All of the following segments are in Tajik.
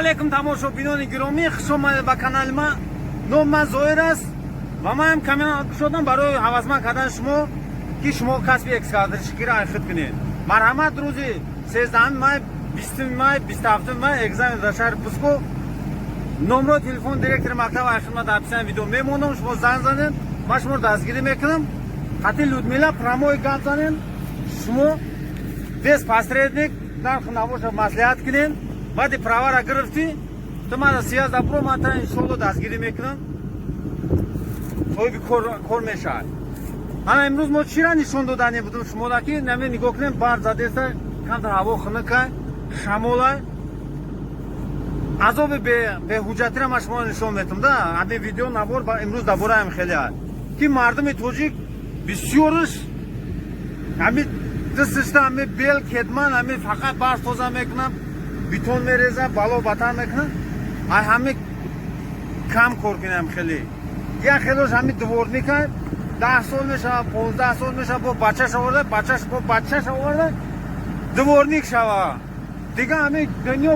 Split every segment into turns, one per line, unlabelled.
Алейкум, тамошобинони гиромӣ, хуш омадед ба канали ман. Ном ман Зоир аст ва ман ҳам канал кушодам барои ҳавасманд кардани шумо, ки шумо касби экскаваторщик иро айхид кунед. Марҳамат, рӯзи 13 май, 20 май, 27 май экзамен дар шаҳри Псков. Номрои телефон директори мактаб айхидмат дар описании видео мемонам. Шумо занг занед, ман шуморо дастгирӣ мекунам. Хати Людмила прямой гап занед, шумо без посредник нарху навоша маслиҳат кунед. Баъди права ра гирифтӣ, ту мана связь дабро, ман та иншолло дастгирӣ мекунам, соҳиби кор мешавад. Ана имрӯз мо чира нишон додани будем шумода, ки наме нигоҳ кунем, барф задеста, камтар ҳаво хунукай, шамолай. Азоби беҳуҷҷатиро ман шумо нишон метам да. Ҳамин видео навор имрӯз дар бораам хеле аст, ки мардуми тоҷик бисёрш ҳамин дасташта ҳамин бел, кетман, ҳамин фақат барф тоза мекунам, бетон мерезам, бало батар мекунам. Ай ҳамин кам кор кунам хеле. Як хелош ҳамин дворник а, 10 сол мешава, 15 сол мешава, бо бачаш оварда, бачаш бо бачаш оварда, дворник шава. Дига ҳамин дунё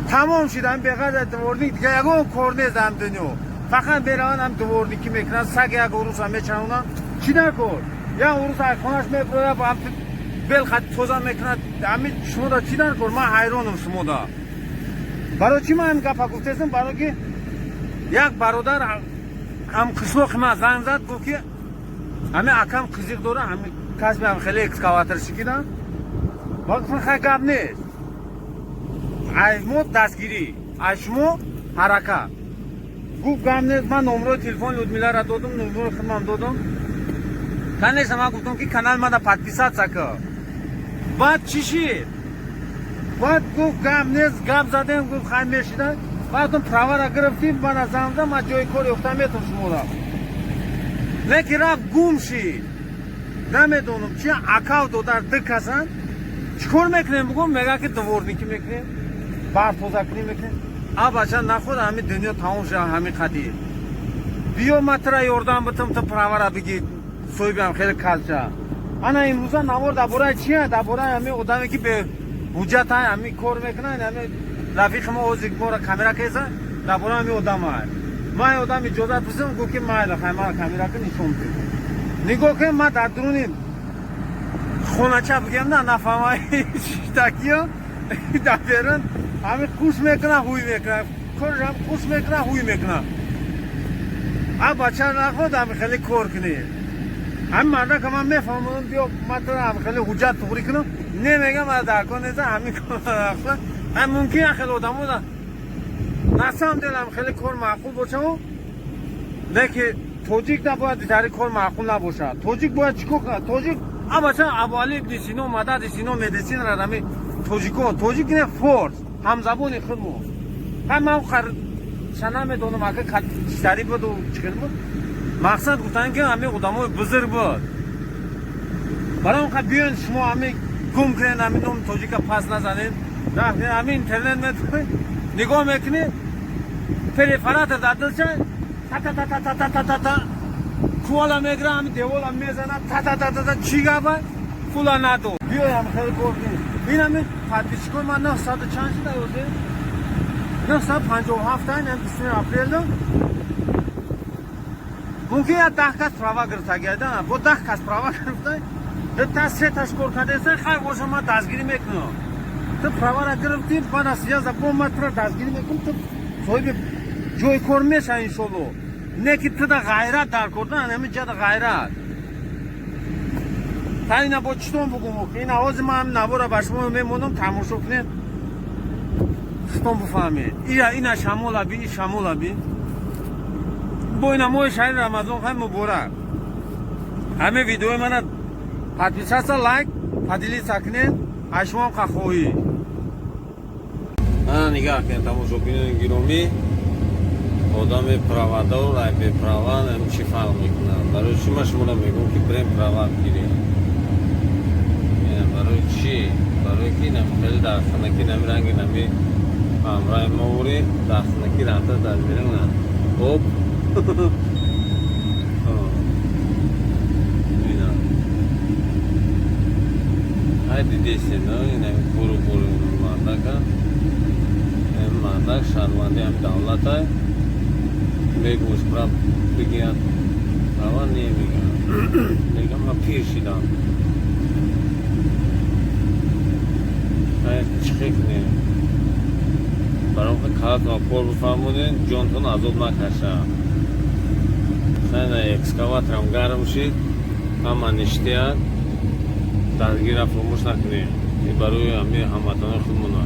тамом шид, ҳамин беғайр аз дворник дига ягон кор нест ҳам дунё. Фақат мераванд, ҳам дворник ӣ мекунанд, саг як уруса мечанонанд. Чӣ накор? Як урус аз хонаш меброяд, бел хат тоза мекунад. Ҳамин шумода чӣ дар кор? Ман ҳайронам шумода. Барои чӣ ман ҳамин гапа гуфтесам? Барои ки як бародар ҳамқишлоқи ман занг зад, гуфт, ки ҳамин акам қизиқ дора ҳамин касби ҳам хеле экскаваторщик ида. Ма гуфтам, хай, гап нест, ай мо дастгирӣ, ай шумо ҳаракат. Гуфт, гап нест. Ман номрои телефони Людмиларо додум, номрои худмам додум. Конечно, ман гуфтам, ки канал мана подписаться кар. Баъд чӣ шид? Баъд гуфт, гап нест, гап задем, гуфт, хай, мешида. Баъдум права ра гирифтим, мана занг зад, ман ҷои кор ёфта метавон шуморо. Лекин рафт, гум шид, намедонам чи. Акав додар ду касан, чӣ кор мекунем бугум? Мега, ки дворник ӣ мекунем, барф тозакунӣ мекунем. А бача, наход ҳамин дунё тамом шуда ҳамин қадир. Биё, ма тра ёрдам битам, ту права ра бигир, соҳибам хеле калча. Ана имрӯза навор дар бораи чия? Дар бораи ҳамин одаме, ки беҳуҷҷат ҳамин кор мекунад. Ҳамин рафиқи мо ҳозир мора камера кеса, дар бораи ҳамин одам ай. Ман ин одам иҷозат пурсидам, гуфт, ки майла, хай, мара камера ки нишон бидем. Нигоҳ кунем, ман дар дуруни хонача бигем, на нафаҳмай шиштакиё, дар берун ҳамин қуш мекунад, ҳуй мекунад, корш ҳам қуш мекунад, ҳуй мекунад. А бача, наход ҳамин хеле кор кунед. Ҳамин мардака ман мефаҳмонам, биё, ман туро ҳамин хеле ҳуҷҷат туғрӣ кунам. Не, мегам, ма дар кор неста ҳамин. Ҳам мумкин як хеле одамо на самом деле ҳам хеле кор маъқул бошаву, лекин тоҷик набояд битари кор маъқул набошад. Тоҷик бояд чӣ кор кунад? Тоҷик абача Абуали ибни Сино, мадади Сино, медицина ҳами тоҷико, тоҷик не, форс, ҳамзабони худмо. Ҳам ман ша намедонам, ака читари буду чӣ хел буд. Мақсад гуфтан, ки ҳами одамои бузург буд. Барои он қа биёен, шумо ҳами гум кунед, ҳами номи тоҷика пас назанед. Ҳами интернет метавонед нигоҳ мекунед, перфоратор дар дилча та та та та та та та та кувала мегира, ҳами девола мезанад, та та та та та. Чӣ гапа? Пула надод. Биёй, ҳами хеле кор кунед. Ин ҳами подписчик ои ман 900 чанд шуда ёзе? 957. Айн 20 апрелда мумкин як 10 кас права гирифтагида, бо 10 кас права гирифта, та сеташ кор кардеса. Хай боша, ман дастгирӣ мекунам. Ту права ра гирифтӣ, ман аз забон, ман тура дастгирӣ мекунам, ту соҳиби ҷои кор меша, иншолло. Не ки туда ғайрат дар кор, на ҳамин ҷада ғайрат. Та ина бо читон бугум? Ина ҳозир ман ҳамин навора ба шумо мемонам, тамошо кунед, хитон бифаҳмед. Ия ина шамола би, и шамола би. Бо ина моҳи шаҳри Рамазон хай муборак. Ҳамин видеои мана подписаться, лайк, поделиться кунед. Аз шумоам хоҳӣ.
Ана нигаҳ кунед, тамошобинони гиромӣ, одами права дор ай беправа ам чӣ фарқ мекунад? Барои чӣ ман шуморо мегӯям, ки бирем, права бигирем? Барои чӣ? Барои ки нами хеле дар хинаки, нами ранги нами ҳамроҳи мо бурӣ, дар хинаки рафта дар берун об ина ай дидесте, но ина буру буру мардака. Мардак шаҳрванди ҳами давлата, мегӯш прав бигирад, права немегирад, мегам ман пир шидам. Чӣ хел кунем? Барои калатона кор бифармуден, ҷонтон азоб накаша. Хайна, экскаваторам гарм шид, ҳама ништияд. Дастгира фуромӯш накунем, барои ҳами ҳамватанои худмона.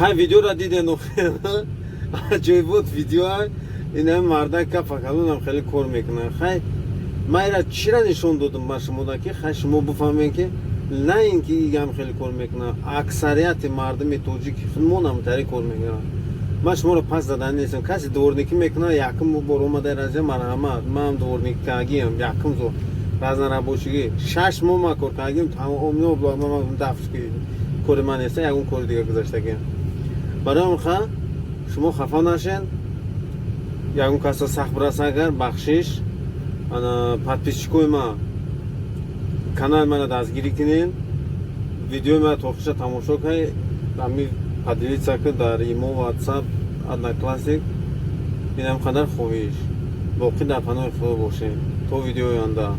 Хай, видеора диден, аҷоибот видеоа. Ина мардак капакалунам хеле кор мекунад. Хай, ман ира чира нишон додам ба шумода, ки хай, шумо бифаҳмед, ки на ин ки игам хеле кор мекунад, аксарияти мардуми тоҷик худмонам тари кор мекунад. Ман шуморо пас задан нестам. Касе дворникӣ мекунад, якум бор омада разия, марҳамат. Ман дворник кагиам, якум зо разнорабочий гӣ 6 моҳ ман кор кардагим. Дафт кори ман неста, ягон кори дига гузаштагиам. Барои он ха, шумо хафа нашен. Ягон каса сахт бираса агар, бахшиш. Ана, подписчик ои ма, канали мана дастгирӣ кунед, видеои мана то охиша тамошо кунед, ами поделиться кун дар имо, Ватсап, Одноклассник. Инам қадар хоҳиш. Боқӣ дар паноҳи Худо бошед то видеои оянда.